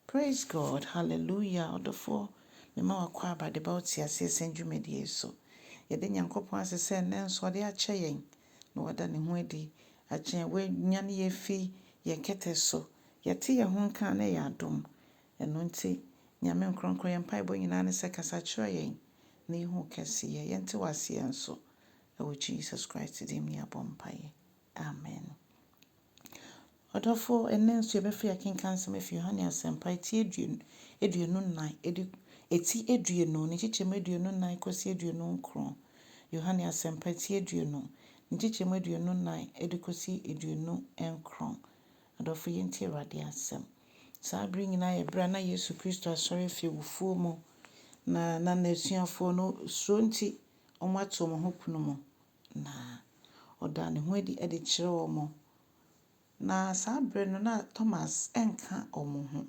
Praise God, hallelujah, ɔdɔfoɔ, mema wakɔ aba de ba wo te aseɛ sɛn dwumadie so. Yɛde Nyankopɔn ase sɛ nnɛ nso ɔde akyɛ yɛn na wada ne ho adi akyɛ wanyane yɛn fi yɛn kɛtɛ so. Yɛte yɛn ho nka na ɛyɛ adom. Ɛno nti, Nyame nkronkron yɛn mpaebɔ nyinaa ne sɛ kasa kyerɛ yɛn na yɛhu kɛseyɛ, yɛnte w'aseɛ nso. Ɛwɔ Jesus Christ din mu yɛabɔ mpaeɛ. Amen. Ɔdɔfoɔ, ɛnnɛ nso yɛbɛfa yɛakenka nsɛm afi Yohane Asɛmpa eti 24, eti 20, ne nkyekyɛmu 24 kɔsi 29. Yohane Asɛmpa eti 20, ne nkyekyɛmu 24 de kɔsi 29. Adɔfo, yɛntie Awurade asɛm. Saa bere nyinaa yɛ bere a na Yesu Kristo asɔre afi awufoɔ mu, na n'asuafoɔ no suro nti, wɔato wɔn ho pono mu, na ɔdaa ne ho adi de kyerɛɛ wɔn. Na saa bere no na Thomas nka wɔn ho.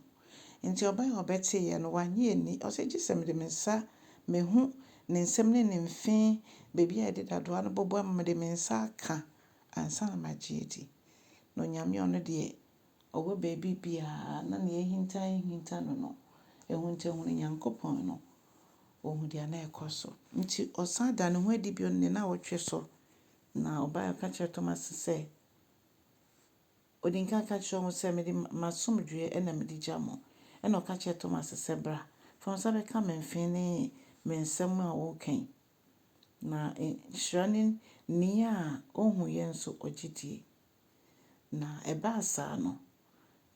Nti ɔbaa a ɔbɛteeɛ no, wannye anni. Ɔsɛ gye sɛ mede me nsa mehu ne nsam ne ne mfe baabi a yɛde dadoa no bɔbɔ ama mede me nsa aka ansa na magye adi. Na Onyame a ɔno deɛ ɔwɔ baabi biara na nea ahinta ahinta no, ahuntahunu Nyankopɔn no, ɔhu deɛ na ɛkɔ so. Nti ɔsan da ne ho adi bio ne nnawɔtwe so. Na ɔbaa ɔka kyerɛɛ Thomas sɛ, ɔdi nkan ka kyerɛɛ wɔn sɛ mede m'asomdwoeɛ na mede gya mo. Ɛna ɔka kyerɛɛ Thomas sɛ bra, fa wo nsa bɛka me mfe ne me nsam a wɔreka yi. Na nhyira ne nea a ɔhu yɛn nso ɔgye die. Na ɛbaa saa no,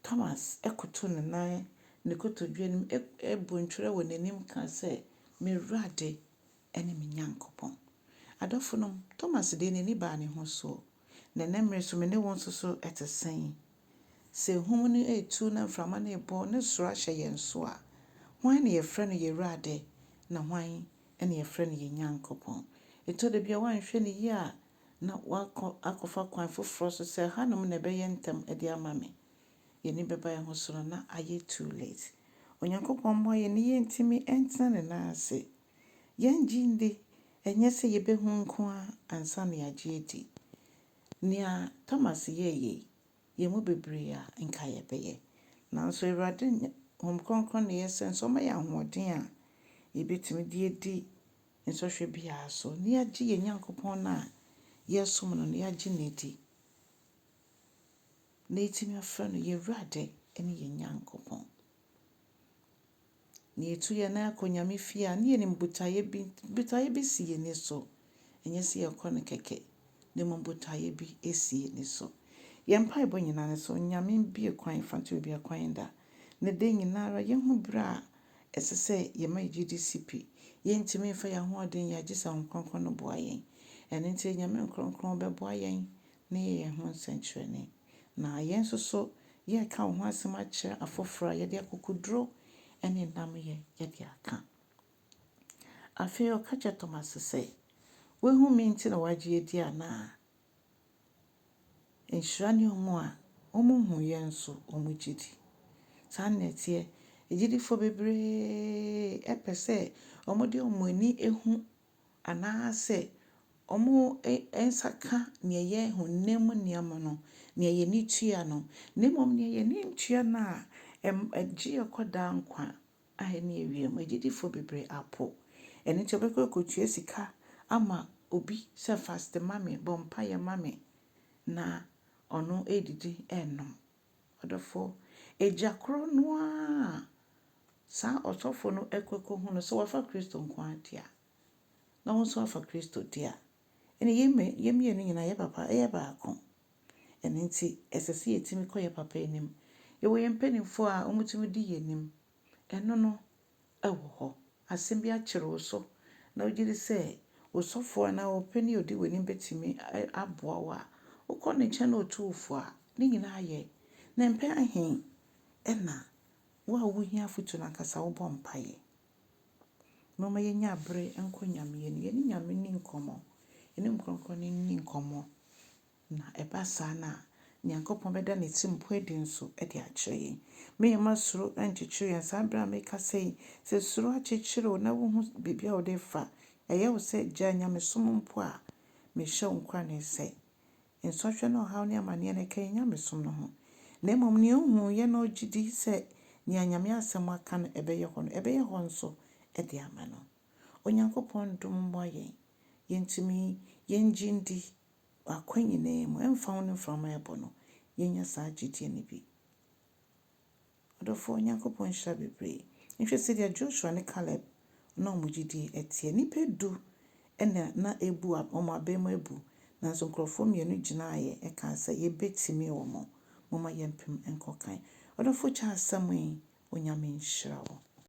Thomas koto ne nan ne kotodwe anim bu ntwerɛ wɔ n'anim ka sɛ, m'Awurade ne me Nyankopɔn. Adɔfonom, Thomas deɛ n'ani baa ne ho soɔ. Na ɛnnɛ mmerɛ so me ne wo nso so te sɛn? Sɛ ahum no retu na mframa no rebɔ ne soro ahyɛ yɛn so a, hwan na yɛfrɛ no yɛn Awurade na hwan na yɛfrɛ no yɛn Nyankopɔn? Ɛtɔ da bi a woanhwɛ no yie a, na wakɔ akɔfa kwan foforɔ so sɛ hanom na ɛbɛyɛ ntɛm de ama me. Yɛni bɛba yɛn ho so no na ayɛ too late. Onyankopɔn mmoa yɛn na yɛntumi ntena ne nan ase. Yɛngye ndi, ɛnyɛ sɛ yɛbɛhu nko ara ansa na yɛagye adi. Nea Thomas yɛeɛ yi, yɛn mu bebree a nka yɛbɛyɛ. Nanso Awurade Honhom Kronkron na ɛyɛ sɛ nso ɔma yɛn ahoɔden a yɛbɛtumi de adi nsɔhwɛ biara so na yɛagye yɛn Nyankopɔn no a yɛresom no no yɛagye no adi. Na yɛtumi afrɛ no yɛn Awurade ne yɛn Nyankopɔn. Na yɛtu yɛn nan akɔ Nyame fie a, na yɛnim botaeɛ bi si yɛn ani so. Ɛnyɛ sɛ yɛkɔ no kɛkɛ, na mmom botaeɛ bi si yɛn ani so. Yɛn mpaebɔ nyinaa ne sɛ Onyame mbue kwan fa nto baabi a kwan da. Na da nyinara yɛhu berɛ a ɛsɛ sɛ yɛma yɛn gyidi si pi. Yɛntumi mfa yɛn ahoɔden yɛ agye sɛ Honhom Kronkron no boa yɛn. Ɛno nti Nyame Kronkron bɛboa yɛn na yɛ yɛn ho nsɛnkyerɛnne. Na yɛn nso so yɛreka wo ho asɛm akyerɛ afoforɔ a yɛde akokoduro ne nnamyɛ yɛde aka. Afei ɔka kyerɛɛ Thomas sɛ, woahu me nti na woagye adi anaa? Nhyira ne wɔn a wɔnhu yɛn nso wɔgye di. Saa na ɛteɛ. Agyidifoɔ bebree pɛ sɛ wɔde wɔn ani hu anaasɛ wɔn nsa ka nea ɛyɛ honam mu nneɛma no, nea yɛn ani tua no. Na mmom nea yɛn ani ntua no a ɛgye yɛn kɔ daa nkwa a ɛne awie mu. Agyidifoɔ bebree apo. Ɛno nti wɔbɛkɔ akɔtua sika ama obi sɛ fast ma me, bɔ mpaeɛ ma me, na ɔno redidi ɛrenom. Ɔdɔfoɔ, agya korɔ no ara saa ɔsɔfo no kɔ akɔhu no sɛ wafa Kristo nko ara di a, na wo nso afa Kristo di a, ɛne yɛn mmienu nyinaa yɛ papa ɛyɛ baako. Ɛno nti, ɛsɛ sɛ yɛtumi kɔ yɛn papa anim. Yɛwɔ yɛn mpanimfoɔ a wɔtumi di yɛn anim. Ɛno no ɛwɔ hɔ. Asɛm bi akyere wo so na wogye di sɛ osɔfoɔ anaa ɔpanin a odi w'anim bɛtumi aboa wo a, wokɔ ne nkyɛn na ɔtu wo fo a, ne nyinaa yɛ. Na mpɛn ahe ɛna wo a wohia afotu no ankasa wobɔ mpaeɛ. Momma yɛnya abere nkɔ Nyame anim. Yɛne Nyame nni nkɔmmɔ. Yɛne Honhom Kronkron no nni nkɔmmɔ. Na ɛba saa no a, Nyankopɔn bɛda ne tirimpo adi nso de akyerɛ yɛn. Mma suro nkyekyere yɛn. Saa bere a mekasa yi, sɛ suro akyekyere wo na wohu biribi a wode fa, ɛyɛ wo sɛ gyae nyamesom mpo a, mehyɛ wo nkuran sɛ, nsɔhwɛ ne ɔhaw ne amanneɛ no ɛka yɛn nyamesom no ho. Na mmom nea ohu yɛ na ɔgye di sɛ Nea Nyame asɛm aka no ɛbɛyɛ hɔ no, ɛbɛyɛ hɔ nso de ama no. Onyankopɔn dom mmoa yɛn, yɛntumi yɛngye ndi akwan nyinaa mu, ɛmfa ho ne mframa a ɛbɔ no, yɛnya saa gyidie no bi. Ɔdɔfoɔ, Onyankopɔn nhyira bebree. Nhwɛ sɛdeɛ Joshua ne Caleb na wɔn gyidie teɛ. Nnipa du na na ebu wɔn abam abu, nanso nkurɔfoɔ mmienu gyinaeɛ kaa sɛ, yɛbɛtumi wɔn. Momma yɛmpem nkɔ kan. Ɔdɔfoɔ kyɛ asɛm yi, Onyame nhyira wo.